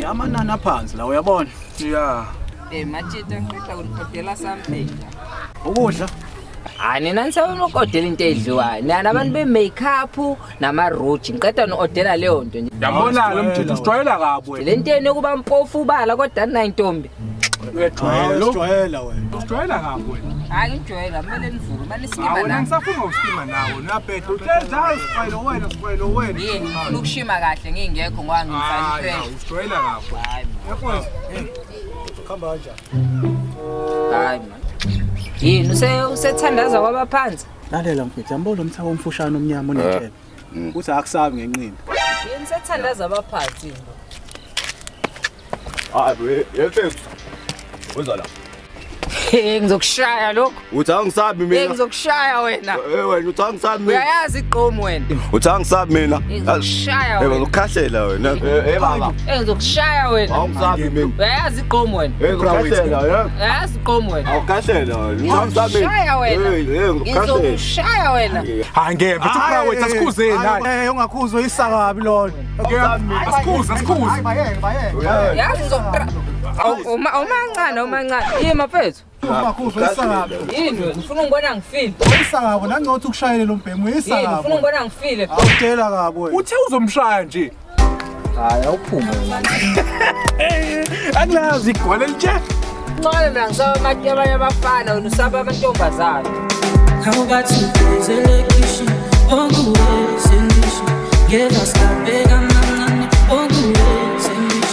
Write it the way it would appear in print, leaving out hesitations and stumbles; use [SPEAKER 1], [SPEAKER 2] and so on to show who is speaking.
[SPEAKER 1] Amanani aphansi la, uyabona.
[SPEAKER 2] Yeah.
[SPEAKER 3] Eh machita, ngiqeda kunikodela something.
[SPEAKER 1] Ukudla.
[SPEAKER 3] Hayi, nina nisawunokodela into edliwayo. Nina abantu be-makeup nama-rouge. Ngiqeda ni-odela leyo nto nje.
[SPEAKER 2] Yabona lo mthetho, usijwayela kabi wena.
[SPEAKER 3] Le nto yenu yokuba mpofu ubala kodwa ninayo intombi.
[SPEAKER 2] Uyajwayela lo.
[SPEAKER 1] Usijwayela wena.
[SPEAKER 2] Usijwayela kabi wena.
[SPEAKER 3] Hayi, ngijwayela, kumele nivuke, kumele nisikima
[SPEAKER 2] Hawu, wena
[SPEAKER 3] nami.
[SPEAKER 2] ngisafuna ukusikima nawe, uyabheda. Uhlezi hayi, usijwayele wena, usijwayele wena.
[SPEAKER 3] Yini, ngifuna ukushima kahle ngingekho ngoba ngifana
[SPEAKER 2] Hayi,
[SPEAKER 3] fresh.
[SPEAKER 2] usijwayela kabi.
[SPEAKER 3] Hayi man.
[SPEAKER 2] Yakhona.
[SPEAKER 1] Khamba kanjani?
[SPEAKER 3] Hayi man. Yini usethandaza kwabaphansi?
[SPEAKER 1] Lalela mfethu, yambona lo mthako omfushane omnyama onentshebe. Uthi akusabi ngenqindi.
[SPEAKER 3] Yini usethandaza abaphansi?
[SPEAKER 4] Hayi, yefethu. Uza la.
[SPEAKER 3] Hey, ngizokushaya lokho.
[SPEAKER 4] Uthi angisabi
[SPEAKER 3] Hey,
[SPEAKER 4] mina.
[SPEAKER 3] ngizokushaya wena.
[SPEAKER 4] Eh wena, uthi angisabi mina.
[SPEAKER 3] Uyayazi igqomu wena.
[SPEAKER 4] Uthi angisabi mina.
[SPEAKER 3] Ngizokushaya
[SPEAKER 4] Eh
[SPEAKER 3] wena.
[SPEAKER 4] ngizokukhahlela wena. Eh baba.
[SPEAKER 3] Hey, ngizokushaya wena.
[SPEAKER 4] Awungisabi mina.
[SPEAKER 3] Uyayazi igqomu wena.
[SPEAKER 4] Eh ngizokukhahlela wena.
[SPEAKER 3] Uyayazi igqomu wena.
[SPEAKER 4] Awukhahlela wena. Uthi angisabi mina.
[SPEAKER 3] Ngizokushaya wena.
[SPEAKER 4] Eh ngizokukhahlela.
[SPEAKER 3] Ngizokushaya wena.
[SPEAKER 2] Hayi ngeke, mfethu, bra wethu, asikhuzeni hayi.
[SPEAKER 1] Eh, ungakhuzwa isakabi lona.
[SPEAKER 2] Asikhuze, asikhuze.
[SPEAKER 1] Bayeke, bayeke.
[SPEAKER 3] Yazi ngizoktra. Uma umancane, umancane. Yini mafethu?
[SPEAKER 1] Ungakhuzwa isakabi.
[SPEAKER 3] Yini wena? Ufuna ungibona ngifile?
[SPEAKER 1] Isakabi nancothi ukushayele lo mbhemu
[SPEAKER 3] Yini ufuna
[SPEAKER 1] isakabi.
[SPEAKER 3] ungibona ngifile?
[SPEAKER 1] Awutshela kabi wena.
[SPEAKER 2] Uthe uzomshaya nje.
[SPEAKER 3] Hayi, awuphume wena.
[SPEAKER 2] Angilazi igwala elitshe.
[SPEAKER 3] Ngcono mina ngisaba abanye abafana, wena usaba amantombazane.
[SPEAKER 5] Awubathi uzelekisho onguwe sendisho ngeva sikabheka mancane onguwe.